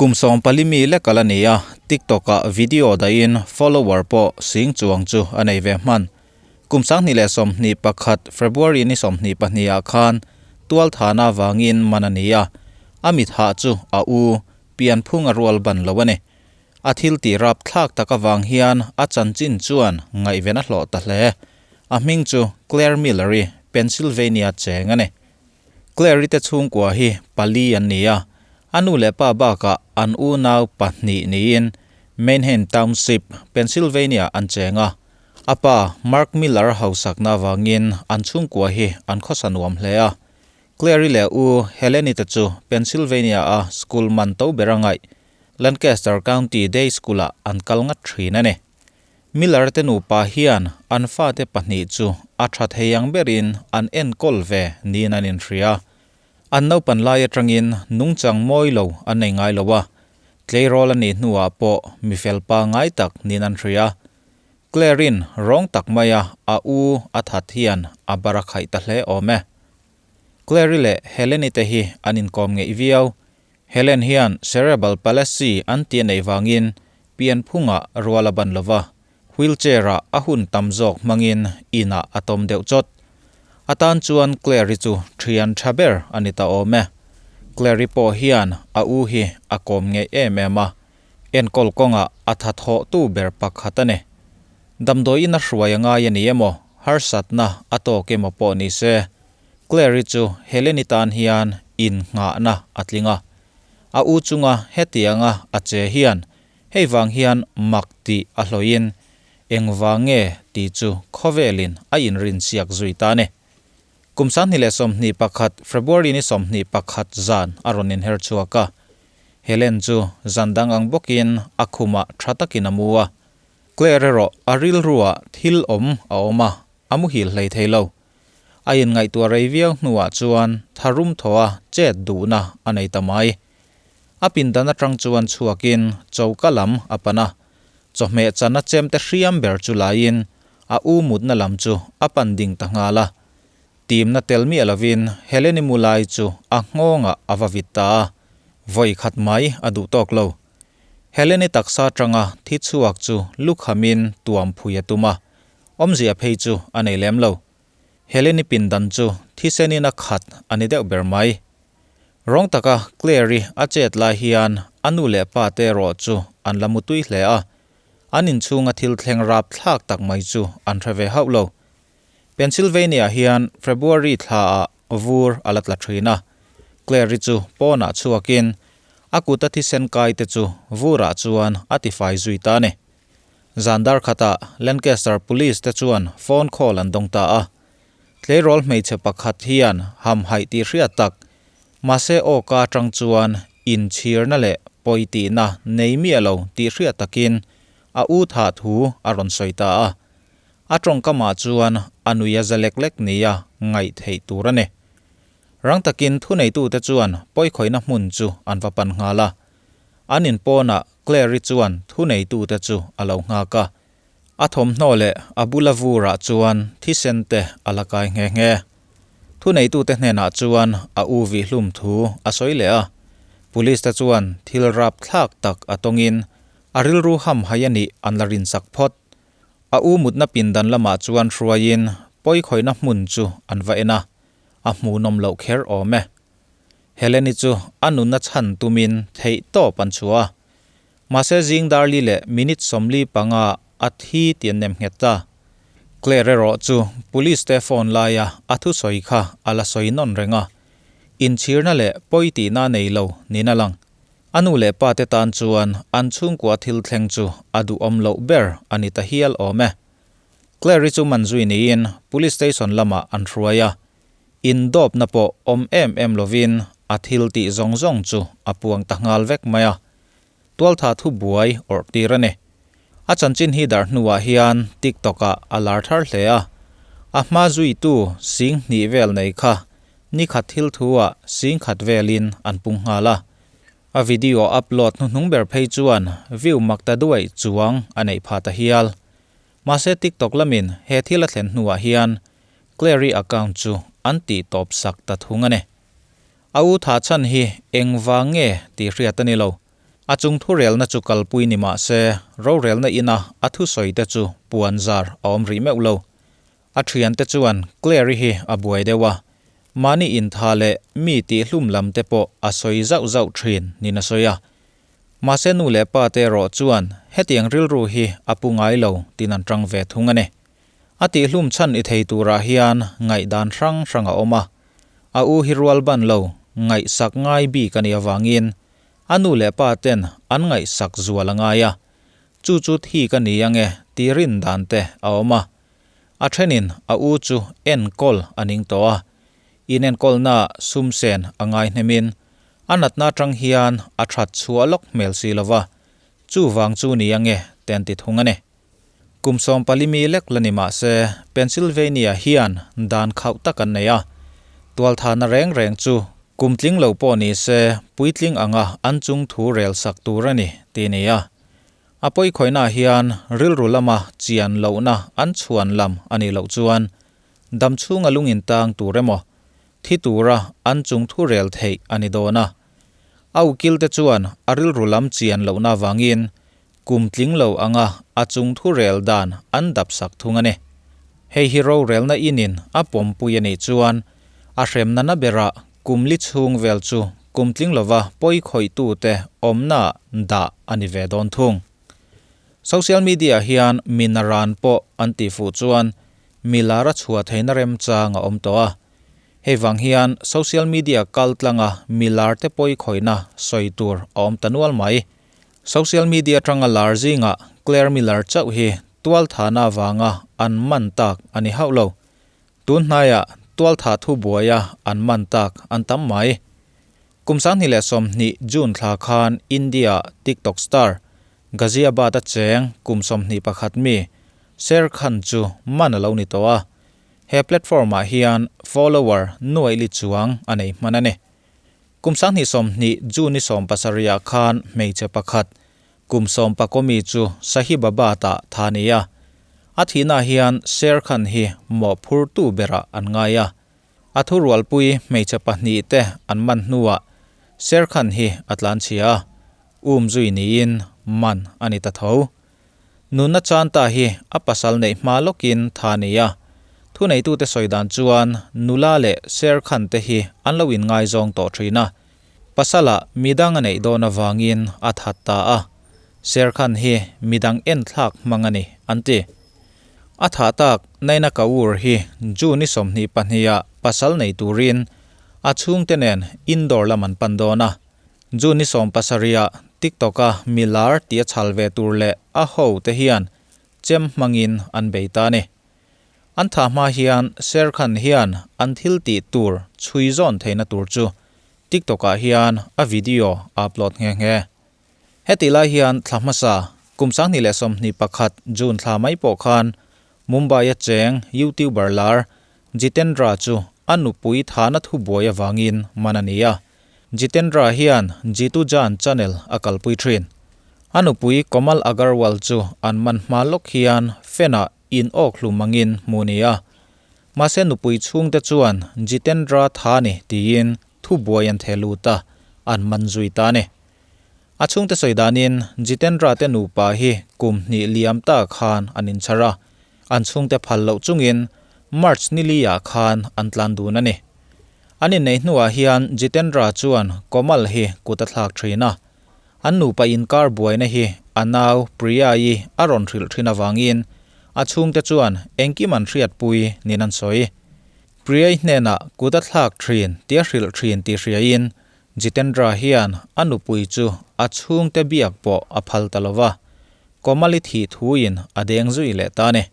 Kum 14 mi lek ala ni a, TikTok-ah video dahin follower pawh sing chuang chu a nei ve hman. Kum 2021 February ni 22 ah khan tualthana avangin man a ni a, a mit hah chu a u pianphung a rual ban lo a ni. A thil tih rapthlak tak avang hian a chanchin chuan ngaihven a hlawh ta hle. A hming chu Claire Miller-i, Pennsylvania cheng a ni. Claire-i te chhungkua hi pali an ni a, a nu leh pa bakah an unau pahnih niin Manheim Township, Pennsylvania an cheng a. A pa Mark Miller hausakna avangin an chhungkua hi an khawsa nuam hle a. Claire-i leh u Helen-i te chu Pennsylvania-a school man to ber a ngaih, Lancaster County Day School-ah an kal ngat thin a ni. Miller te nupa hian an fate pahnih chu a tha thei ang berin an enkawl ve niin an inhria. An naupan lai atangin nungchang mawi lo an nei ngai lo a, tleirawl a nih hnuah pawh mi fel pangngai tak niin an hria. Claire-in rawng tak maia a u a that hian a bar a khaih ta hle awm e. Claire-i leh Helen-i te hi an inkawm ngeih viau. Helen hian cerebral palsy an tih a neih vangin pianphungah rual a ban lova, wheelchair-ah a hun tam zawk hmangin inah a tawm deuh chawt. A tan chuan Claire-i chu thian tha ber a ni ta awm e. Claire-i pawh hian a u hi a kawm ngeih em em a, enkawl kawngah a tha thawhtu ber pakhat a ni. Damdawiin a hruai a ngai a ni emaw, harsatna a tawk emaw pawh ni se, Claire-i chu Helen-i tan hian innghahna a tling a. A u chunga hetianga a che hian hei vang hian mak tih a hlawhin engvang nge tih chu khawvelin a inrinsiak zui ta a ni. Kum 2021 February ni 21 zan a rawn inher chhuak a. Helen chu zan dang ang bawkin a khumah tha takin a mu a. Claire erawh a rilruah thil awm a awm a, a muhil hlei thei lo. A inngaihtuah rei viau hnuah chuan tharum thawha chet duhna a nei ta mai. A pindan atang chuan chhuakin choka lam a pan a, chawhmeh chana chemte hriam ber chu laiin a u mutna lam chu a pan ding ta nghal a. Timna tel miah lovin Heleni mu lai chu a nghawngah a va vit ta a, vawi khat mai a duh tawk lo. Heleni taksa atanga thi chhuak chu lukhamin tuam phui a tum a, Awmzia phei chu a nei lem lo. Heleni pindan chu thisenin a khat a ni deuh ber mai. Rawng taka Claire-i a chet lai hian a nu leh pa te erawh chu an la mutui hle a, an inchhunga thil thleng rap thlak tak mai chu an hre ve hauh lo. Pennsylvania hian February thlaah vur a la tla thin a, Claire-i chu pawnah chhuakin a kuta thisen kai te chu vurah chuan a tifai zui ta a ni. Zan dar khatah Lancaster Police te chuan phone call an dawng ta a. Tleirawl hmeichhe pakhat hian hamhaih tih hriat tak, mahse aw ka atang chuan inchhirna leh pawi tihna nei miah lo tih hriat takin a u thah thu a rawn sawi ta a. A tawngkamah chuan a nui a za lek lek nia ngaih theih tur a ni. Rang takin thuneitute chuan pawikhawihna hmun chu an va pan nghal a. An inpawnah Claire-i chuan thuneitute chu a lo nghak a. A thawmhnaw leh a bula vurah chuan thisen te a la kai nghe nghe. Thuneitute hnenah chuan a u vihhlum thu a sawi leh a. Police te chuan thil rapthlak tak a tawngin a rilru hamhai a nih an la rinsak phawt. A u mutna pindan lamah chuan hruaiin pawikhawihna hmun chu an va en a, a hmuhnawm loh kher awm e. Heleni chu a nunna chhan tumin theih tawp an chhuah a. Mahse zing darli leh minute 45 a thi tih an nem nghet ta. Claire erawh chu police te phone laia a thusawi kha a la sawi nawn reng a. Inchhirna leh pawi tihna nei lo niin a lang. A nu leh pa te tan chuan an chhungkua thil thleng chu a duhawm loh ber a ni ta hial awm e. Claire-i chu man zui niin police station lamah an hruai a. Indawpna pawh awm em em lovin a thil tih zawng zawng chu a puang ta nghal vek mai a, tualtha thu buai awrh tir a ni. A chanchin hi darh hnuah hian TikTok-ah a lar thar hle a, a hma zuitu sing hnih vel nei kha nikhat thil thu-ah sing khat velin an pung nghal a. A video upload hnuhnung ber phei chuan view mak ta duaih chuang a neih phah ta hial. Mahse TikTok lamin he thil a thlen hnuah hian Clary account chu an tih tawp sak ta thung a ni. A u tha chhan hi engvang nge tih hriat a ni lo. A chung thurelna chu kalpui ni mah se, rorelna ina a thusawite chu puan zar a awm rih meuh lo. A thiante chuan Claire-i hi a buai deuh a, mahni intha leh mi tihhlum lam te pawh a sawi zauh zauh thin niin a sawi a. Mahse nu leh pa te erawh chuan hetiang rilru hi a pu ngai lo tiin an tang ve thung a ni. A tihhlum chhan i thei turah hian ngaihdan hrang hrang a awm a, a u hi rual ban lo ngaihsak ngai bik a nih avangin a nu leh pa ten an ngaihsak zual a ngai a, chu chu thi ka ni ange tih rin dan te a awm a. A thenin a u chu enkawl a ning tawh a, inenkawlna sum sen a ngai hnemin a natna atang hian a that chhuah lawk hmel si lo va, chuvang chu ni ange te an ti thung a ni. Kum 14 mi lek la ni mah se, Pennsylvania hian dan khauh tak an nei a, tualthahna reng reng chu kum tling lo pawh ni se puitling anga an chung thu rel sak tur a ni tih a ni a. A pawikhawihnaah hian rilru lama chian lohna an chhuan lam a nih loh chuan dam chhunga lungin tang tur emaw, thi tura an chung thu rel theih a ni dawn a. A ukil te chuan a rilru lam chian lohna avangin kum tling lo anga a chung thu rel dan an dap sak thung a ni. Hei hi rorelna inin a pawmpui a nih chuan a hremna na berah kum li chhung vel chu kum tling lova pawi khawihtute awmna dah a ni ve dawn thung. Social media hian mi naran pawh an tih fuh chuan mi lar a chhuah theihna remchang a awm tawh a. Hei vang hian social media kal tlanga mi lar te pawi khawihna sawi tur a awm ta nual mai. Social media atanga lar zingah Claire Miller chauh hi tualthahna avanga an man tak a ni hauh lo. Tun hnaiah tualthah thu buaia an man tak an tam mai. Kum 2020 June thla khan India TikTok star Ghaziabad-a cheng kum 21 mi Sher Khan chu man a lo ni tawh a. He platform-ah hian follower nuaih li chuang a nei hman a ni. Kum 2020 June ni 70-ah khan hmeichhe pakhat kum 14 mi chu Sahibabad-ah tha a ni a. A thihnaah hian Sher Khan hi mawhphurtu berah an ngai a. A thurualpui hmeichhe pahnih te an man hnuah Sher Khan hi a tlanchhia a, um zui niin man a ni ta tho. Nunna Chanta hi a pasal neih hma lawkin tha a ni a, thuneitute sawi dan chuan nula leh Sher Khan te hi an lo inngaizawng tawh thin a, pasalah midang a neih dawn avangin a that ta a, Sher Khan hi midang enthlak hmang a ni, an ti. A thah tak Naina Kaur hi June 22 ah pasal nei turin a chhungte nen Indore lam an pan dawn a. June 17 ah TikTok a mi lar tih a chhal ve tur leh a ho te hian chem hmangin an bei ta a ni. An thah hma hian Sher Khan hian an thil tih tur chhui zawn theihna tur chu TikTok ah hian a video a upload nghe nghe. Hetih lai hian thla hmasa kum 2021 June thla mai pawh khan Mumbai-a cheng YouTuber lar Jitendra chu a nupui thahna thubuai avangin man a ni a. Jitendra hian Jitu Jaan channel a kalpui thin. A nupui Komal Agarwal chu an man hma lawk hian fan-ah in awk hlum angin hmuh a ni a. Mahse nupui chhungte chuan Jitendra tha ni tiin thubuai an theh lut a, an man zui ta a ni. A chhungte sawi danin Jitendra te nupa hi kum hnih liam ta khan an inchhar a, an chhungte phal loh chungin March ni li ah khan an tlan dun a ni. An inneih hnuah hian Jitendra chuan Komal hi kut a thlak thin a, an nupa inkar buaina hi a nau Priya-i a rawn hrilh thin avangin a chhungte chuan engkim an hriatpui niin an sawi. Priya-i hnenah kut a thlak thin tih a hrilh thin tih hriain Jitendra hian a nupui chu a chhungte biak pawh a phal ta lo va, Komali thih thuin a deng zui leh ta a ni.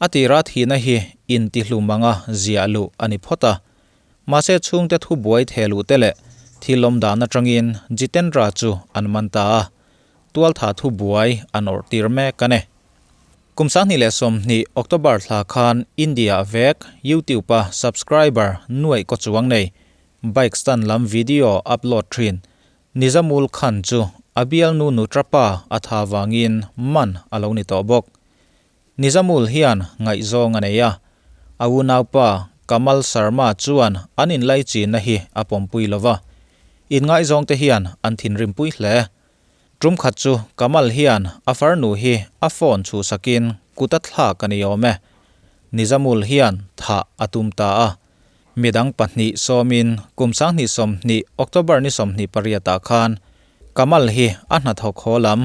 A tira thihna hi intihlum anga ziah luh a ni phawt a, mahse chhungte thubuai theh luh te leh thil awm dan atangin Jitendra chu an man ta a, tualtha thubuai an awrh tir mek a ni. Kum 2020 October thla khan India vek YouTube-a subscriber nuaih kaw chuang nei Bike stand lam video upload thin Nizamul Khan chu a bialnu Nutrapa a tha vangin man a lo ni tawh bawk. Nizamul hian ngaihzawng a nei a, a unaupa Kamal Sharma chuan an inlaichinna hi a pawmpui lo va, inngaihzawngte hian an thinrimpui hle. Tum khat chu Kamal hian a farnu hi a phone chhuhsakin kut a thlak a ni awm e. Nizamul hian thah a tum ta a. Midang pahnih sawmin kum 2020 October ni 28 ah khan Kamal hi a hnathawk haw lam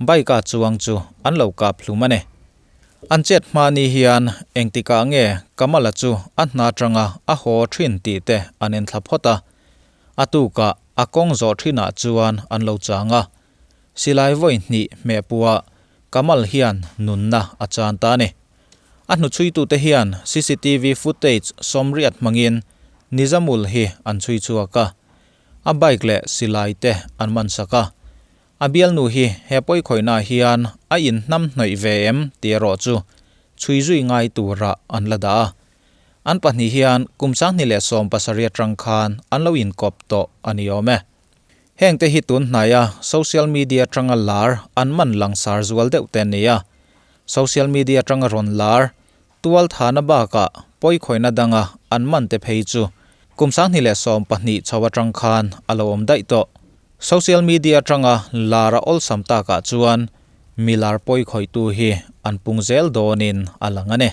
bike a chuang chu an lo kap hlum a ni. An chet hma ni hian engtikah nge Kamala chu a hna atanga a haw thin tih te an enthla phawt a. A tukah a kawng zawh thinah chuan an lo chang a. Silai vawi hnih hmehpuah Kamal hian nunna a chan ta a ni. A hnuchhuitute hian cctv footage sawmriat hmangin Nizamul hi an chhui chhuak a. A bike leh silai te an man sak a. A bialnu hi he pawikhawihnaah hian a inhnam hnawih ve em tih erawh chu chhui zui ngai turah an la dah a. An pahnih hian kum 2017 atang khan an lo inkawp tawh a ni awm e. Heng te hi tun hnaia social media atanga lar an man langsar zual deuh te a ni a. Social media atanga rawn lar tual thana bakah pawikhawihna danga an man te phei chu kum 2012 chho atang khan a lo awm daih tawh. Social media atanga lar a awlsam takah chuan mi lar pawikhawihtu hi an pung zel dawnin a lang a ni.